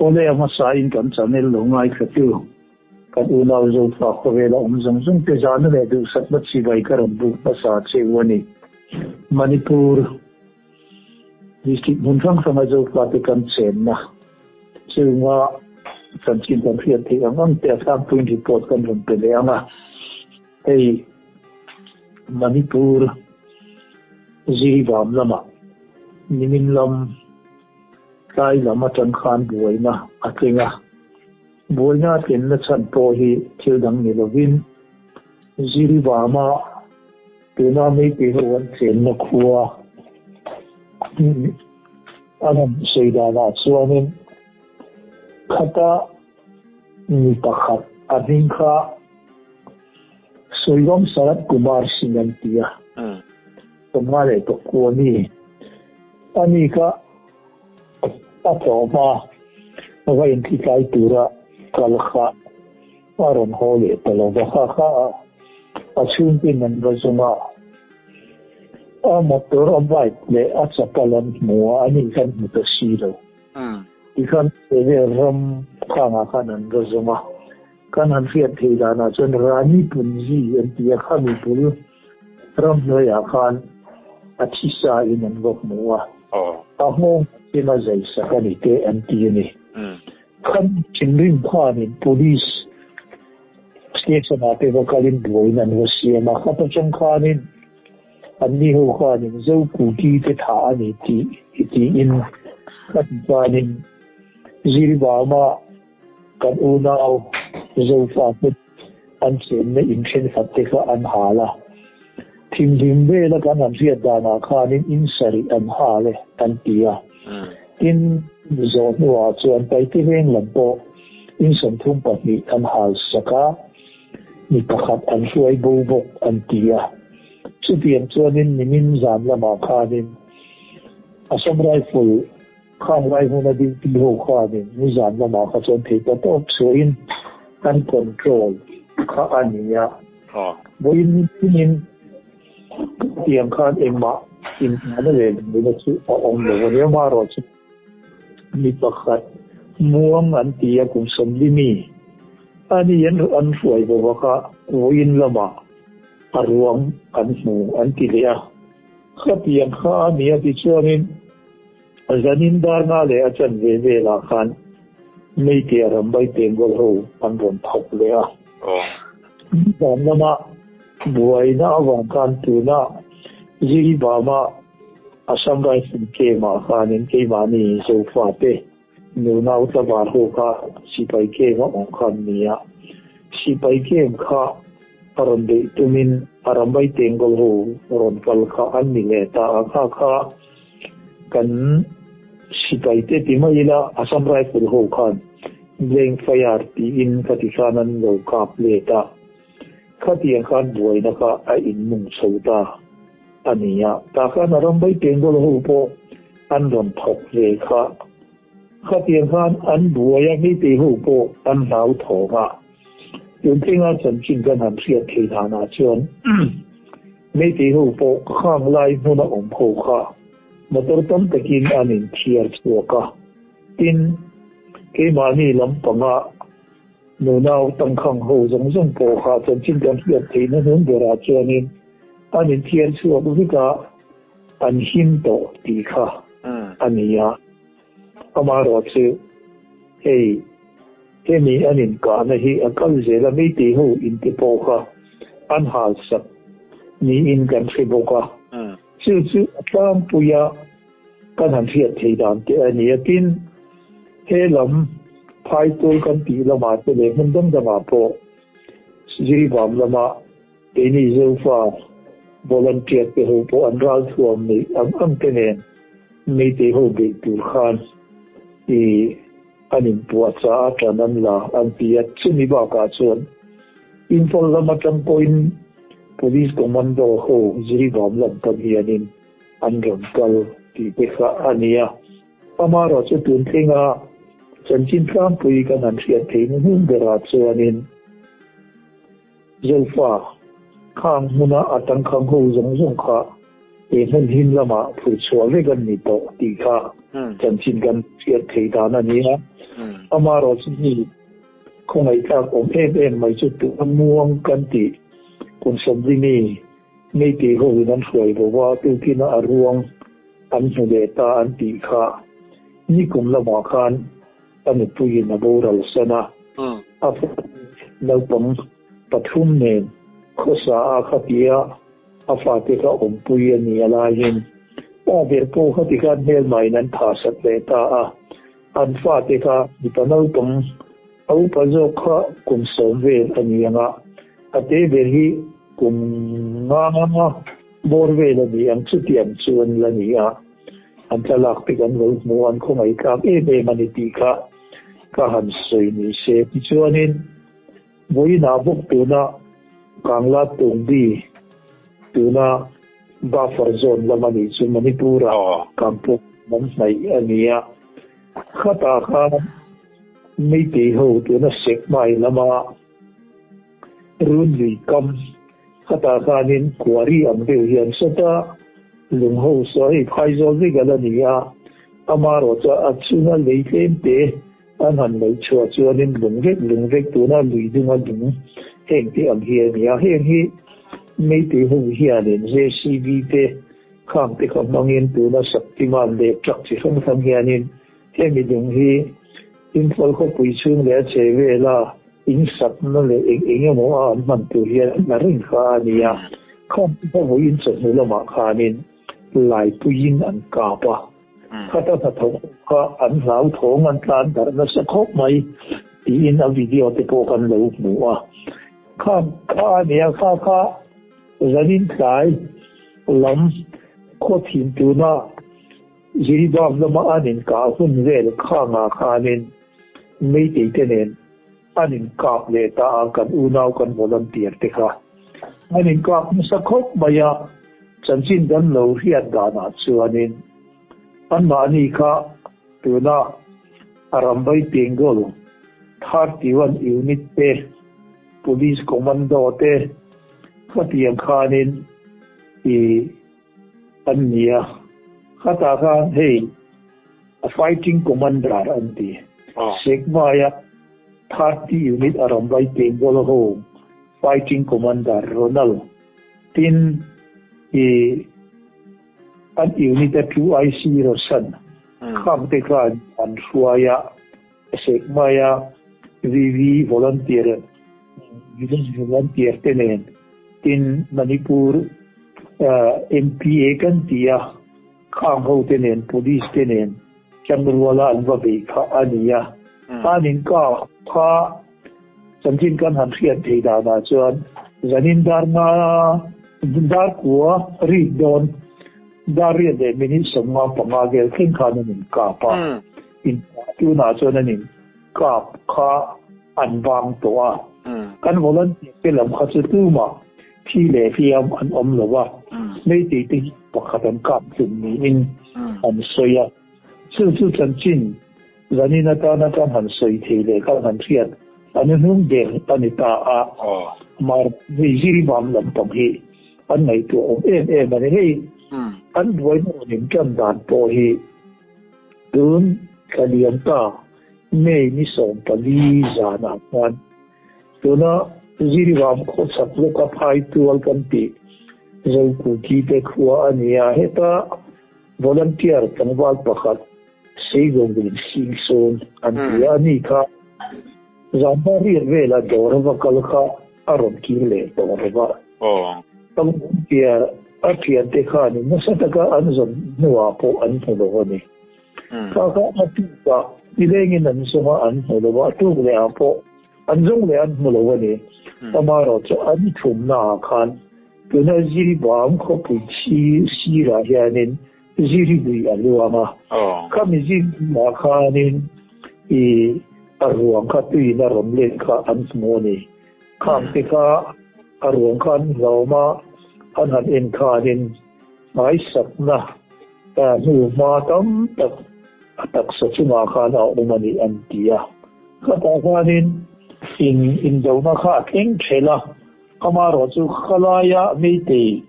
Awle a hmasa in kan channel lo ngaithla tu kan unau Zofa khawvela awm zawng zawng te zahna leh duhsakna chibai ka rawn buk hmasa che u a ni. Manipur District hmun hrang hranga Zofa te kan chenna chunga chanchin kan hriat theih ang ang te a tlangpuiin report kan rawn pe leh ang a. Hei Manipur Jiribam lamah nimin lam tlai lam atang khan buaina a tling a. Buaina a tlenna chhan pawh hi thil dang ni lovin Jiribama tuna Meitei ho an chenna khua an han sawi danah chuanin khata mi pakhat a hming kha Soivam Sarath Kumar Singh an ti a, Tumnga leh Tawkku a ni. Ani kha a tlawm a, va inthitlai tura kal kha a rawn haw leh ta lo va, kha kha a chhungtin an va zawng a, a motor, a bike leh a chapal an hmu a, ani khan hmu ta si lo. Tikhan vel ram khangah khan an va zawng a. Kan han hriat theih danah chuan Rani Punzi an ti a, khami bul ramhnuaiah khan a thisa in an va hmu a, a nghawng chem a zai sak a ni te an ti a ni. Khan thinrim khanin Police Station ah te va kalin buaiin an va siam a, khat atang khanin anni ho khanin Zokuki te thah a ni tih tiin khat chuanin Ziribama Kan unau Zofate an chenna in thenkhat te kha an hal a, thimhlim vela kan han hriat danah khanin in sarih an hal e an ti a. Tin, zawh hnuah chuan Paite veng lam pawh in 32 an hal sak a, mi pakhat an hruai bo bawk an ti a. Chutiang chuanin nimin zan lamah khanin Assam Rifle Khang lai huna duty ho khanin nizan lamah kha chuan thei ta tawp chhuahin an control kha a ni a. Vawiin nitinin tiang khan engmah inhmahna leh lungina chu a awm lo a ni. Amaherawhchu mi pakhat muang an ti a kum 40 mi a ni an hruai bawk a kha vawiin lamah a ruang an hmu an ti leh a. Khatiang kha a ni a tichuanin Zanin darna leh a chanve velah khan Meite Rambai Bengal ho an rawn thawk leh a. Nizan lama buaina avang khan tuna Jiribama Assam Rifle Camp-ah khanin keimahni Zofate nunau tlavar ho kha sipai camp a awm kha an ni a. Sipai camp kha a rawn beih tumin a Rambai Bengal ho rawn kal kha an ni leh ta a, kha kha Kan sipai te ti mai ila Assam Rifle ho khan Blank Fire tiin ka ti khan an lo kap let a, khatiang khan buaina kha a inmung chho ta a ni a, tah khan a ram vai Bengal ho pawh an rawn thawk ve kha, khatiang khan an buai a Meitei ho pawh an hlauthawng a, tun thlenga chanchin kan han hriat thei danah chuan. Meitei ho pawh khang lai hmuna awm ho kha motor tam takin an inthiar chhuak a, tin, keimahni lampanga nunau tangkhang ho zawng zawng pawh kha chanchin kan hriat theihna hnung berah chuanin an inthiar chhuak vek a, an him tawh tih kha a ni a. Amaherawhchu, hei hemi an inkahna hi a kal zel a, Meitei ho inte pawh kha an halsak niin kan hre bawk a. Chu chu a tlangpuia kan han hriat thei dan te a ni a. Tin, he lam Phaitual kan tih lamah te leh hmun dang dangah pawh Jiribam lama keini Zofa volunteer te ho pawh an ralthuam neih ang ang te nen Meitei ho beih tur khan i an inpuahchah a tan an la an ti a, chumi bakah chuan Imphal lam atang pawhin Police Commando ho Jiribam lam pan hianin an rawn kal tih te kha a ni a. Amaherawh chu tun thlenga chanchin tlangpui kan han hriat theihna hnung berah chuanin Zofa khang hmuna a tangkhang ho zawng zawng kha. He hmun him lamah phur chhuah vek an ni tawh tih kha chanchin kan hriat thei dan a ni a. Amaherawhchu hi khawngaihthlak awm em em mai chu tuna muang kan tih kum 40 mi Meitei hoin an hruai bo va, tukina a ruang an hmu leh ta an tih kha nikum lamah khan a nupuiin a boral san a, a naupang pathum nen khawsa a khatia a fate kha awmpui a ni a laiin pa ber pawh kha tikhan hmelmain an thahsat leh ta a, an fate kha mipa naupang a upa zawk kha kum 10 vel a ni ang a, a te ber hi kum nga bawr vel a ni ang chutiang chu an la ni a, an thlalak te kan lo hmu an khawngaih tlak em em a ni tih kha ka han sawi ni se. Tichuanin vawiinah bawk tuna Kangla Tungbi tuna buffer zone lam a nih chu Manipur-a Kampuk lam hnaih a ni a, khatah khan Meitei ho tuna Sekmai lama Runlui kam khatah khanin quarry ang deuh hian sawta lung ho saw hei phaizawl vek a la ni a, amaherawh chu a chunga lei tlem te an han ngaih chhuah chuanin lung vek lung vek tuna lui dunga lung heng te ang hi a ni a, heng hi Meitei ho hianin JCB te khang te kha hmangin tuna Shaktiman leh truck chi hrang hrang hianin Hemi lung hi Imphal khawpui chhung leh a che vela in sakna leh eng eng emaw a an hman tur hian a reng kha a ni a. Kham kha vawiin chawhnu lamah khanin laipuiin an kap a. Khata hnathawk ho kha an hlauthawng an tlan darh nasa khawp mai tiin a video te pawh kan lo hmu a. Kham kha a ni a, kha kha zanin tlai lam khaw thin tuna Jiribam lama an inkah hun vel khangah khanin Meitei te nen an inkap leh ta a, kan unau kan volunteer te kha an inkap nasa khawp mai a, chanchin kan lo hriat danah chuanin anmahni kha tuna Arambai Bengal 31 unit te Police Commando te khatiang khanin i an ni a, khatah khan hei a fighting commander an ti. Sekmaia 30 unit a rambai Bengal ho fighting commander Ronald tin i an unit a 2IC Roshan khang te khan an hruai a, Sekmaia VV volunteer village volunteer te nen tin Manipur MPA kan ti a, khang ho te nen police te nen Chanruala an va beih kha a ni a. Khanin ka kha chanchin kan han hriat thei danah chuan zanin dar nga dar kua rik dawn dar riat leh minute 55 vel thleng khan an inkap a. Tunah chuan an inkap kha an vang tawh a. Kan volunteer te lam kha chu tumah thi leh hliam an awm lo a, Meitei te hi pakhat an kap hlum niin an sawi a. Chu chu chanchin zanin atana kan han sawi thei leh kan han hriat an hnung ber a ni ta a. Mar hei Jiribam lampang hi an ngaihtuah awm em em a ni. Hei an buaina rawn intan dan pawh hi tun thla liam ta May ni 14 zanah khan tuna Jiribam khawchhak lawka phai tual kan tih Zokuki te khua a ni a, heta volunteer tlangval pakhat Seigawin Sing sawn an ti a, ani kha zanba riat vela dawr va kal kha a rawn kir leh tawh lo va. Volunteer a thiante khanin nasa taka an zawn hnuah pawh an hmu lo a ni. Kha kha a tukah nilengin an zawng a, an hmu lo va, a tuk leh ah pawh an zawng leh an hmu lo a ni. Amaherawh chu an thumnaah khan tuna Jiribam khawpui sirah hianin Jiribui a luang a, khami Jiribuiah khanin i a ruang kha tuiin a rawn let kha an hmu a ni. Khangte kha a ruang kha an hlawm a, an han en khanin hmaisakna hnu hma tam tak a taksa chungah khan a awm a ni an ti a. Khatah khanin in indona kha a thleng thelh a, amaherawhchu khalaia Meitei.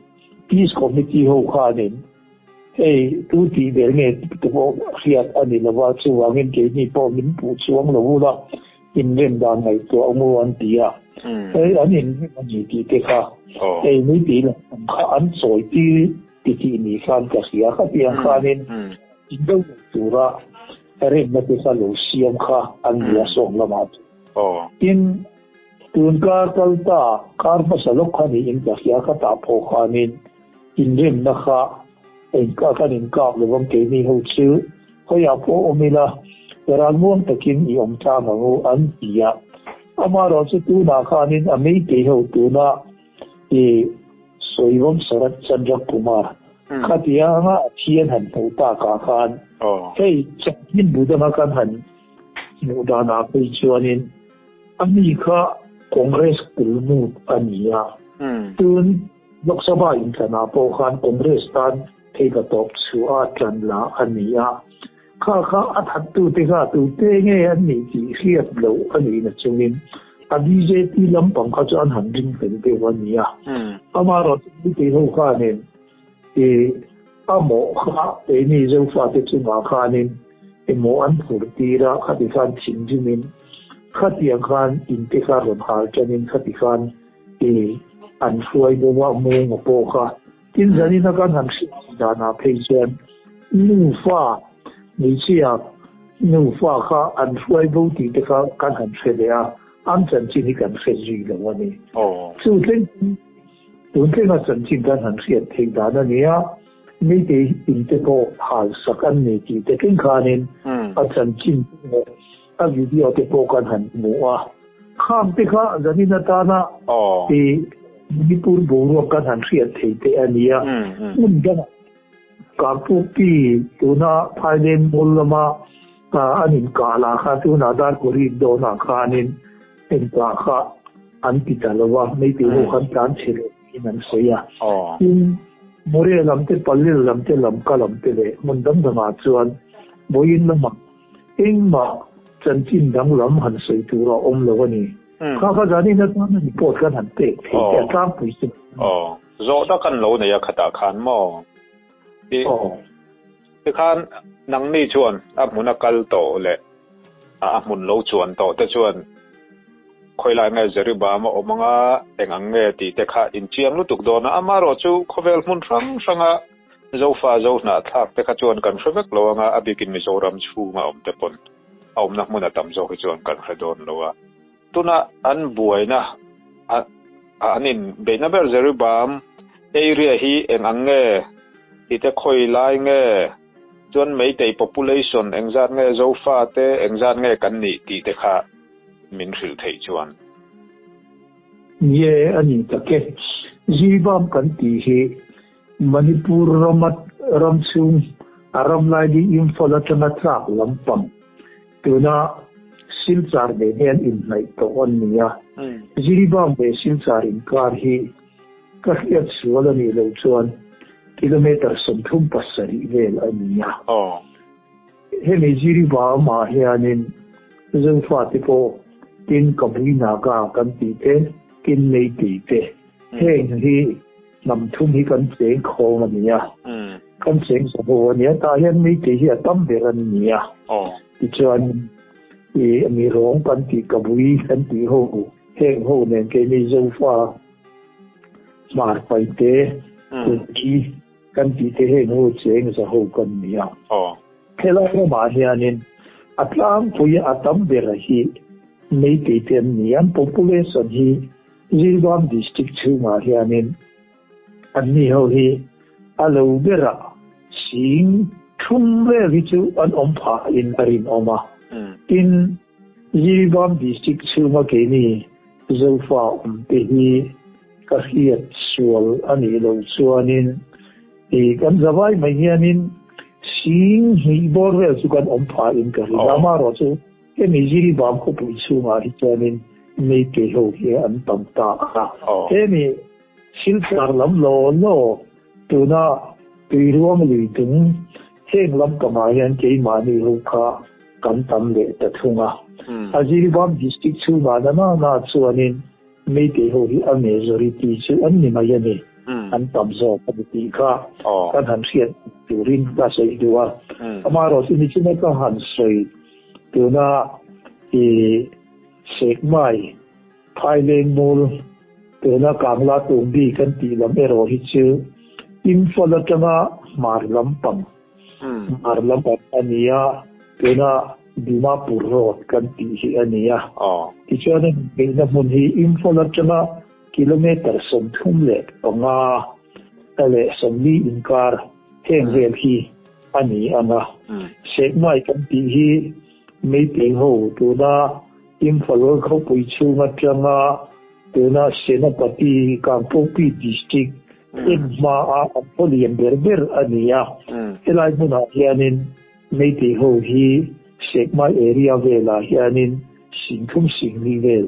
Peace Committee ho khanin hei tu tih ber nge te pawh hriat a ni lova, chuvangin keini pawh min puh chuang lo ula inrem dan ngaihtuah ngu an ti a. Hei an inrem a ni tih te kha hei mipui lam ang kha an chawi tir ti tih ni khan ka hria. Khatiang khanin indo lo tura remna te kha lo siam kha an ni a sawm lamah chu. Tin, tun kar kal ta kar hmasa lawk kha niin ka hria ka tah pawh khanin inremna kha engkah kan inkap lo vang keini ho chu khawiah pawh awm ila ralmuang takin i awm tlang ang u an ti a. Amaherawhchu tunah khanin a meitei ho tuna i Sawivawm Sarat Chandra Kumar khatia anga a thian han hmuh takah khan hei chanchin bu danga kan han hmuh danah phei chuanin a mi kha Congress kulmut a ni a. Tun Lok Sabha inthlanah pawh khan Congress tan theihna tawp chhuah a tan la a ni a. Kha kha a thattute kha tute nge an nih tih hriat loh a nih na chungin a bjp lampang kha chu an han ring fel deuh a ni a. Amaherawhchu Meitei ho khanin i a mawh kha keini Zofate chungah khanin i mawh an phur tir a, khati khan thinrimin khatiang khan inte kha rawn hal tanin khati khan i an hruai deuh a, mung a pawh kha. Tin, zanina kan han hriat tih danah phei chuan nufa, hmeichhia nufa kha an hruai bo tih te kha kan han hre leh a, an chanchin hi kan hre zui lo a ni. Chu thleng tun thlenga chanchin kan han hriat theih dan a ni a, Meitei in te pawh hal sak an ni tih te thleng khanin a chanchin leh a video te pawh kan han hmu a, khang te kha zanin atana i Manipur boruak kan han hriat thei te a ni a, hmun dangah Kangpukpi tuna Thailand mall lama an inkah lah kha tunah Darkawri dawnah khanin inkah kha an ti ta lo a, Meitei ho khan tlan chhe leh tiin an sawi a. Tin, Moreh lam te, Palil lam te, Lamka lam te leh hmun dang dangah chuan vawiin lamah Engmah chanchin danglam han sawi tur a awm lo a ni. Kha kha zanin atana report kan han pek thei te a tlangpui chu. Aw. Zawhna kan lo nei a khatah khan maw? I Tikhan nangni chuan a hmun a kal tawh leh a hmun lo chuan tawh te chuan khawilai nge Jeribam a awm anga eng ang nge tih te kha inchiang lutuk dawn a. Amaherawh chu khawvel hmun hrang hranga Zofa zo hnahthlak te kha chuan kan hre vek lo anga a bikin Mizoram chhunga awm te pawn a awmna hmun a tam zawk hi chuan kan hre dawn lo a. Tuna an buaina a an in beihna ber Jeribam area hi eng ang nge tih te khawi lai nge chuan Meitei population engzat nge Zofa te engzat nge kan nih tih te kha min hrilh theih chuan. Nge a ni tak e. Jiribam kan tih hi Manipur rama ram chhung a ram laili Imphal atanga tlak lampang tuna Silchar nen hian inhnaih tawh an ni a. Jiribam leh Silchar inkar hi ka hriat sual a nih loh chuan kilometre 37 vel a ni a. Hemi Jiribam-ah hianin Zofate pawh tin Kabui Naga kan tih te, tin Meitei te heng hi Hnam thum hi kan cheng khawm a ni a, kan cheng za ho a ni a, tah hian Meitei hi a tam ber an ni a. Tichuan i mi rawng kan tih ka bui kan tih ho heng ho nen keini Zofa hmar paite kuki kan tih te heng ho cheng za ho kan ni a. Helai ramah hianin a tlangpui a tam ber hi Meitei te an ni a, an population hi Jiribam District chhungah hianin anni ho hi a lo berah sing thum vel hi chu an awm phah in a rinawm a. Tin, Jiribam District chhunga keini Zofa awm te hi ka hriat sual a nih loh chuanin i kan zavai mai hianin sing hnih bawr vel chu kan awm phah in ka ring a. Amaherawhchu Hemi Jiribam khawpui chhungah hi chuanin Meitei ho hi an tam ta a. Hemi Silchar lam law law tuna Tuiruang lui dung heng lampangah hian keimahni ho kha kan tam leh ta thung a. A Jiribam district chhungah na na na chuanin Meitei ho hi a majority chu an ni mai a ni. An tam zawk a ni tih kha kan han hriat turin ka sawi duh a. Amaherawhchu nichina ka han sawi tuna i Sekmai Phaileng Mall tuna Kangla Tumbi kan tih lam erawh hi chu Imphal atanga hmar lampang hmar lampang a ni a, tuna Dimapur Road kan tih hi a ni a. Tichuan a inbeihna hmun hi Imphal atanga Kilometre 35 leh 40 inkar heng vel hi a ni ang a. Sekmai kan tih hi Meitei ho tuna Imphal khawpui chhung atanga tuna Senapati Kangpokpi District en hmaa an khaw lian ber ber a ni a. Helai hmunah hianin Meitei ho hi Sekmai area velah hianin 30,000 40,000 vel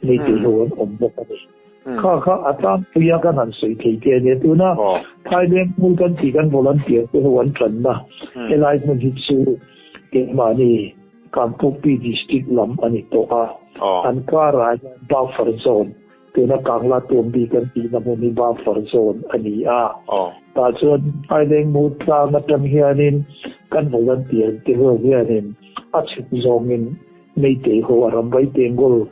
Meitei ho an awm bawk a ni. Kha kha a tlangpui a kan han sawi thei te a nia. Tuna Phaileng hmul kan tih kan volunteer te ho an tanna helai hmun hi chu keimahni Kangpokpi district lam a ni tawh a. An karah hian buffer zone tuna Kangla Tuambi kan tihna hmun hi buffer zone a ni a. Tah chuan Phaileng hmul tlang atang hianin kan volunteer te ho hianin a chhuk zawngin Meitei ho a ram vai tengul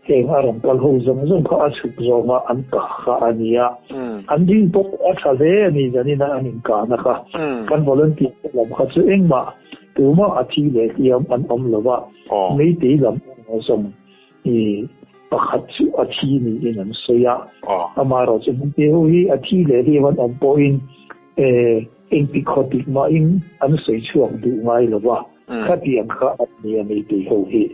heng a rawn kal ho zawng zawng kha a chhuk zawnga an kah kha a ni a. An rin pawh a tha hle a ni zanina an inkahna kha. Kan volunteer te lam kha chu engmah tumah a thi leh hliam an awm lo va. Meitei lam erawh zawng i pakhat chu a thi niin an sawi a. Amaherawhchu Meitei ho hi a thi leh hliam an awm pawhin Engtik khawtik mahin an sawi chhuak duh ngai lo va, khatiang kha an ni a meitei ho hi.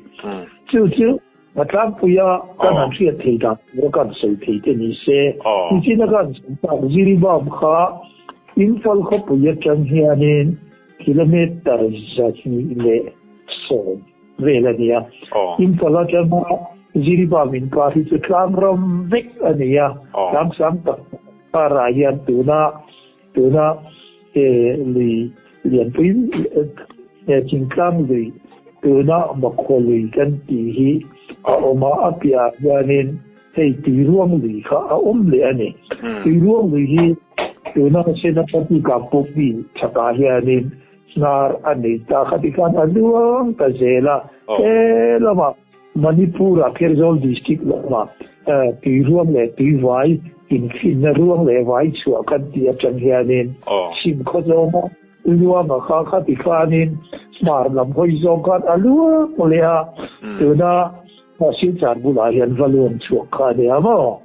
Chu chu a tlangpuia kan han hriat thei dan tura kan sawi thei te ni se, nichina kan sawi tak Jiribam kha Imphal khawpui atang hianin kilometre 210 vel a ni a. Imphal atanga Jiribam inkar hi chu tlangram vek a ni a, tlangsang tak Karah hian tuna tuna lui lianpui thingtlang lui tuna Makhaw lui kan tih hi a awm a, a piahah hianin hei Tuiruang lui kha a awm leh a ni. Tuiruang lui hi tuna Senapati Kangpokpi chhakah hianin hnar a nei ta kha tikhan a luang ta zel a, he lamah Manipur-a Pherzawl District lamah tuiruang leh tuivai infinna ruang leh vai chhuah kan tih atang hianin chhim khaw zawnga luanga kha khati khanin hmar lam hawi zawng khan a luang leh a, tuna Silchar bulah hian va luang chhuak kha a nia maw?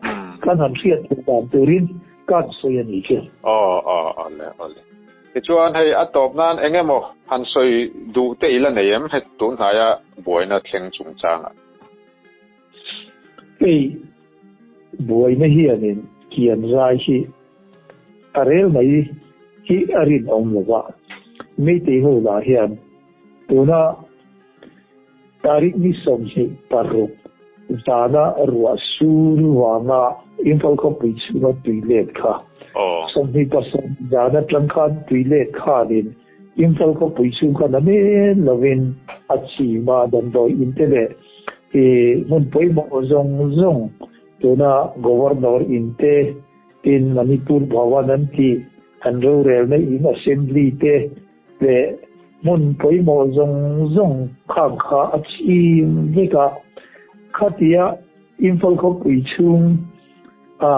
Kan han hriat theih dan turin kan sawi a ni chu. Aw aw awle awle. Tichuan hei a tawp nan eng emaw han sawi duh te i la nei em he tun hnaia buaina thleng chungchangah? Hei buaina hianin kian zai hi a rel mai hi a rinawm lo va, Meitei ho lah hian tuna Tarik ni 26 zana ruah sur vanga Imphal khawpui chhunga tui let kha. 27 zan atang khan tui let khanin Imphal khawpui chhung khan a men lovin a chim a, damdawi in te leh hmun pawimawh zawng zawng tuna Governor in te, tin Manipur Bhavan an tih an rorelna in Assembly te, leh hmun pawimawh zawng zawng khang kha a chim vek a, khatia Imphal khawpui chhung a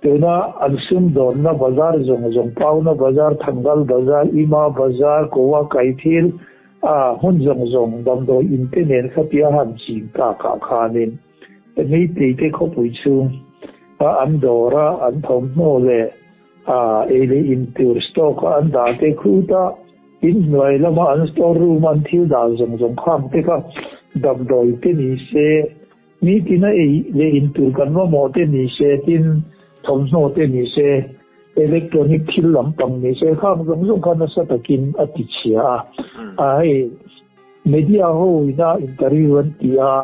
tuna an sumdawnna bazar zawng zawng Pauna bazar, Thangal bazar, Ima bazar, Goa Kaithil a hmun zawng zawng damdawi in te nen khatia han chim takah khanin Meitei te khawpui chhung a an dawr a an thawmhnaw leh A ei leh in tur stock a an dah te khut a, in hnuai lama an store room a an thil dah zawng zawng khang te kha damdawi te ni se, nitin a ei leh in tur kan mamawh te ni se, tin thawmhnaw te ni se, electronic thil lampang ni se khang zawng zawng kha nasa takin a ti chhia a. A hei media ho ina interview an ti a,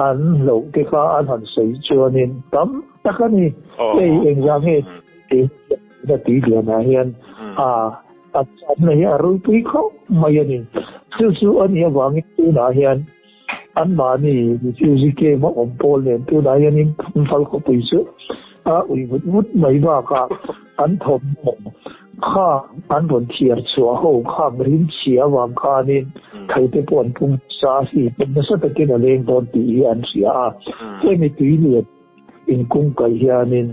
an hlauh te kha an han sawi chuanin tam tak a ni. Hei engzah nge tih a tui lianah hian a a channa hi a ropui khawp mai a ni. Chu chu a nih avangin tunah hian anmahni refugee camp a awm pawl nen tunah hianin Imphal khawpui chu a ui vut vut mai bakah an thawmhnaw kha an rawn thiar chhuah ho khang rim chhia avang khanin thote pawh an pung nasa a, hri pawh nasa takin a leng dawn tih hi an hria a. Hemi tui lian inkungkaih hianin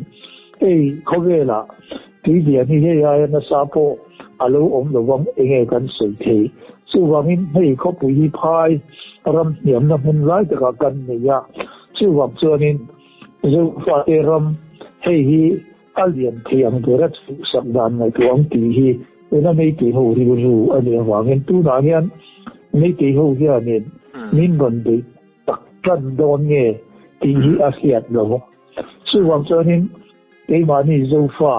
hei khawvelah tui lian hi hei aia nasa pawh a lo awm lo vang enge kan sawi thei. Chuvangin hei khawpui hi phai ram hniamna hmun lai takah kan nei a, chuvang chuanin Zofate ram hei hi a lian thei ang bera chhuhsak dan ngaihtuah ang tih hi tuna Meitei ho rilru a nih avangin tunah hian Meitei ho hianin min rawn beih tak tan dawn nge tih hi a hriat lo a. Chuvang chuanin keimahni Zofa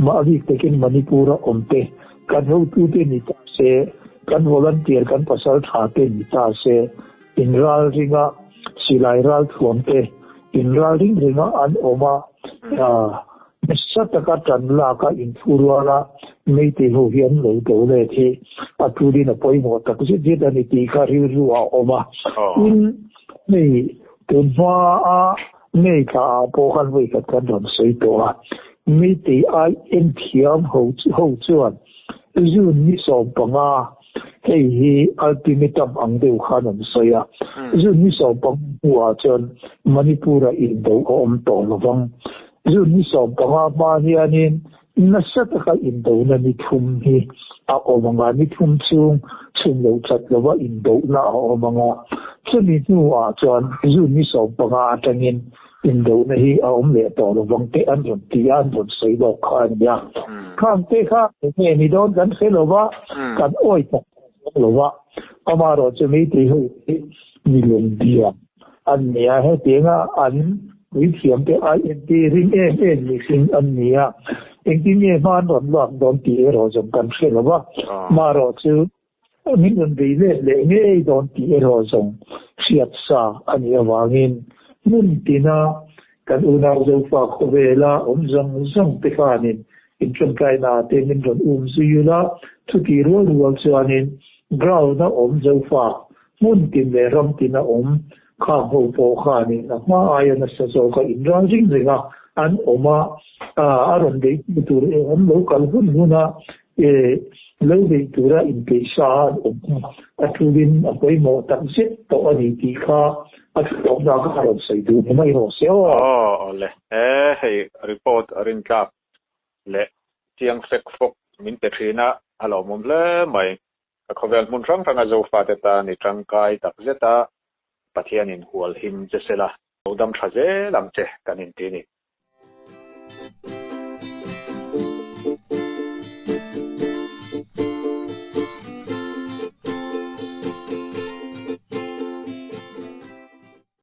mah bik takin Manipur-a awmte kan hotute ni ta se, kan volunteer kan pasal tha te ni ta se, inral ringa silai ral thuam te inral ring ringa an awm a, nasa taka tan lak a inthu rual a Meitei ho hi an lo do let hi a tulin a pawimawh tak zet zet a ni tih kha rilru a awm a. Tin, hei tun hma a May thla ah pawh khan vawi khat kan rawn sawi tawh a, Meitei ai en thiam ho chuan June ni 15 hei hi ultimatum ang deuh khan an sawi a, June ni 15 hnuah chuan Manipur-a indo a awm tawh lovang. June ni 15 hma hianin nasa taka indona ni thum hi a awm ang a, ni thum chhung chhun lo chat lova indona a awm ang a, chumi hnuah chuan June ni 15 atangin Indona hi a awm leh tawh lo vang te an rawn ti a, an rawn sawi lawk kha a ni a. Khang te kha enge ni dawn kan hre lo va, kan awi tak tak lo va. Amaherawh chu Meitei ho hi mi lungdiam an ni a, hetianga an puithiam te INP ring em em mihring an ni a. Engtin nge hma an rawn lak dawn tih erawh zawng kan hre lo va. Amaherawh chu Min rawn bei let leh ngei dawn tih erawh zawng hriat sa a nih avangin hmun tina kan unau Zofa khawvela awm zawng zawng te khanin intawngtaina te min rawn um zui ula, chutih rual rual chuanin ground-a awm Zofa hmun tin leh ram tina awm khang ho pawh khanin a hma aia nasa zawka inral ring ringa an awm a, a rawn beihtu tur an lo kal hun huna E, lo beih tura inpeih sa an awm kha a tulin a pawimawh tak zet tawh a ni tih kha a thutawpna kha a rawn sawi duh ni mai rawh se aw. Aw, awle. E, hei report a rintlak leh chiang fek fawk min pe thin a, a lawmawm hle mai. Ka khawvel hmun hrang hranga Zofate tan i tangkai tak zet a, Pathianin hual him che sela, lo dam tha zel ang che kan inti a ni.